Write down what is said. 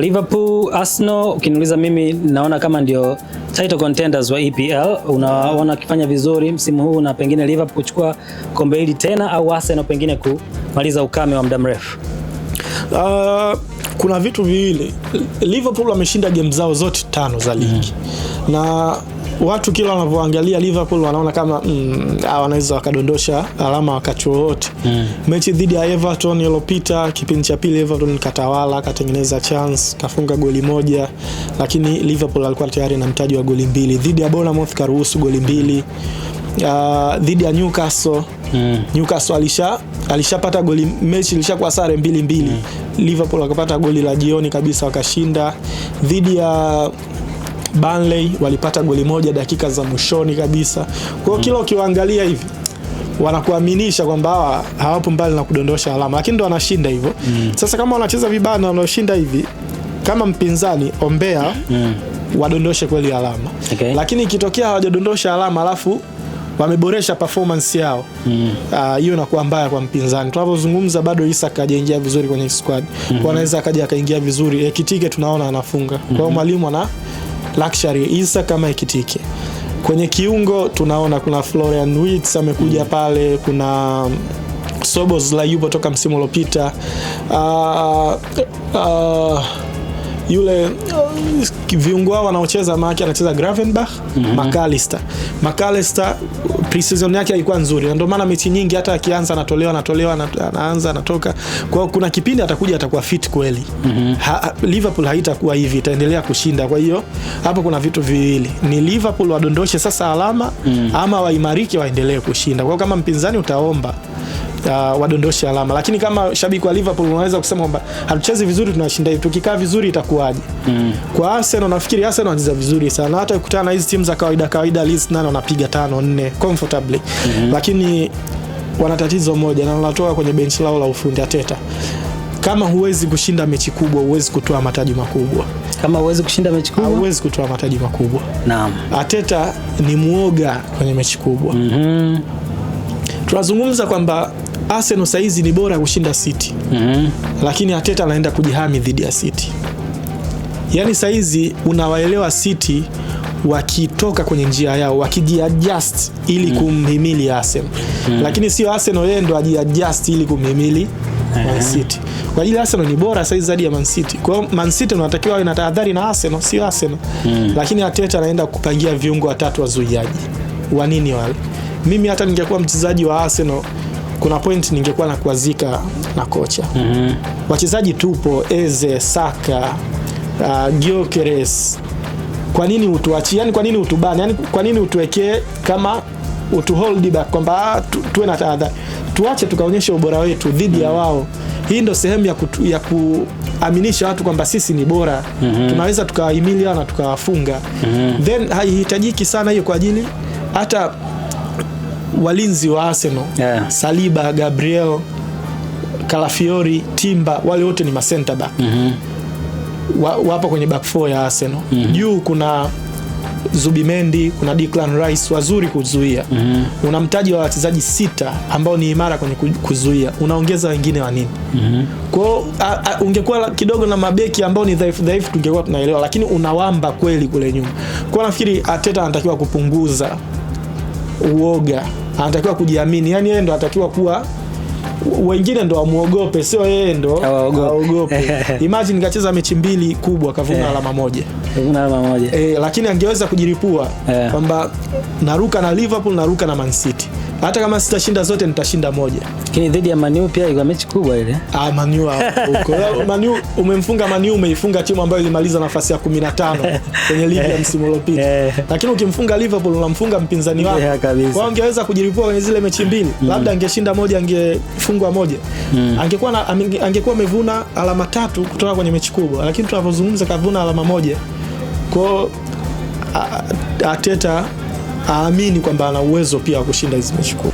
Liverpool, Arsenal, ukiniuliza mimi naona kama ndio title contenders wa EPL. Unaona akifanya vizuri msimu huu na pengine Liverpool kuchukua kombe hili tena au Arsenal pengine kumaliza ukame wa muda mrefu? Kuna vitu viwili. Liverpool wameshinda game zao zote tano za ligi na watu kila wanavyoangalia Liverpool wanaona kama wanaweza wakadondosha alama wakati wowote. Mechi dhidi ya Everton iliyopita, kipindi cha pili Everton katawala, katengeneza chance, kafunga goli moja, lakini Liverpool alikuwa tayari na mtaji wa goli mbili. Dhidi ya Bournemouth karuhusu goli mbili. Dhidi ya Newcastle Newcastle alishapata goli, mechi ilishakuwa sare 2-2. Liverpool wakapata goli la jioni kabisa wakashinda. Dhidi ya Burnley walipata goli moja dakika za mwishoni kabisa. Kwa hiyo kila ukiwaangalia hivi wanakuaminisha kwamba hawa hawapo mbali na kudondosha alama, lakini ndo wanashinda hivyo. Sasa kama wanacheza vibaya na wanashinda hivi, kama mpinzani ombea wadondoshe kweli alama. Lakini ikitokea hawajadondosha alama alafu wameboresha performance yao, hiyo inakuwa mbaya kwa mpinzani. Tunavyozungumza bado Isak hajaingia vizuri kwenye squad. Kwa anaweza akaja akaingia vizuri. Ekitike tunaona anafunga. Kwa hiyo mwalimu ana luxury Isak kama Ekitike. Kwenye kiungo tunaona kuna Florian Wirtz amekuja pale, kuna Szoboszlai yupo toka msimu uliopita. Yule viungo wao wanaocheza maki anacheza Gravenberch, McAllister. McAllister pre-season yake haikuwa nzuri, na ndio maana mechi nyingi hata akianza anatolewa, anaanza anatoka. Kwa hiyo kuna kipindi atakuja atakuwa fit kweli. Liverpool haitakuwa hivi, itaendelea kushinda. Kwa hiyo hapo kuna vitu viwili, ni Liverpool wadondoshe sasa alama ama waimarike waendelee kushinda. Kwa hiyo kama mpinzani utaomba wadondoshe alama, lakini kama shabiki wa Liverpool unaweza kusema kwamba hatuchezi vizuri, tunashinda hivi, tukikaa vizuri itakuwaje? Kwa Arsenal nafikiri Arsenal wanacheza vizuri sana, hata ukikutana na hizi timu za kawaida kawaida, Leeds nane wanapiga 5-4 comfortably, lakini wana tatizo moja na wanatoka kwenye benchi lao la ufundi Arteta. Kama huwezi kushinda mechi kubwa, huwezi kutoa mataji makubwa. Kama huwezi kushinda mechi kubwa, huwezi kutoa mataji makubwa. Naam. Arteta ni muoga kwenye mechi kubwa. Tunazungumza kwamba Arsenal saizi ni bora kushinda City. Lakini Arteta anaenda kujihami dhidi ya City. Yaani saizi unawaelewa City wakitoka kwenye njia yao, wakijiadjust ili kumhimili Arsenal. Lakini sio Arsenal yeye ndo ajiadjust ili kumhimili Man City. Kwa ajili Arsenal ni bora saizi zaidi ya Man City. Kwa hiyo Man City unatakiwa awe na tahadhari na Arsenal, sio Arsenal. Lakini Arteta anaenda kupangia viungo watatu wazuiaji. Wa nini wale? Mimi hata ningekuwa mchezaji wa Arsenal, kuna point ningekuwa nakuazika na kocha. Wachezaji tupo, Eze, Saka, Gyökeres. Kwa nini utuachie? Yani kwa nini utubane? Yani kwa nini utuwekee kama utu hold back kwamba tuwe na tahadhari? Tuache tukaonyeshe ubora wetu dhidi ya wao. Hii ndo sehemu ya kuaminisha watu kwamba sisi ni bora. Tunaweza tukawahimili na tukawafunga. Then haihitajiki sana hiyo kwa ajili hata walinzi wa Arsenal, Saliba, Gabriel, Calafiori, Timber, wale wote ni ma center back. Wapo kwenye back four ya Arsenal. Juu kuna Zubimendi, kuna Declan Rice wazuri kuzuia. Una mtaji wa wachezaji 6 ambao ni imara kwenye kuzuia. Unaongeza wengine wa nini? Kwa hiyo ungekuwa kidogo na mabeki ambao ni dhaifu dhaifu tungekuwa tunaelewa, lakini unawamba kweli kule nyuma. Kwa nafikiri Arteta anatakiwa kupunguza uoga, anatakiwa kujiamini. Yaani yeye ndo anatakiwa kuwa, wengine ndo wamuogope, sio yeye ndo aogope. Imagine kacheza mechi 2 kubwa kavuna alama moja. Kavuna alama moja. Lakini angeweza kujilipua kwamba naruka na Liverpool, naruka na Man City. Hata kama sitashinda zote nitashinda moja. Lakini dhidi ya Man U pia ilikuwa mechi kubwa ile. Man U huko. Man U umemfunga Man U, umeifunga timu ambayo ilimaliza nafasi ya 15 kwenye ligi ya msimu uliopita. Lakini ukimfunga Liverpool unamfunga mpinzani wako. Kwa hiyo angeweza kujilipua kwenye zile mechi 2. Labda angeshinda moja, angefungwa moja. Angekuwa amevuna alama 3 kutoka kwenye mechi kubwa. Lakini tunapozungumza kavuna alama moja. Kwa hiyo Arteta aamini kwamba ana uwezo pia wa kushinda hizi mechi kubwa.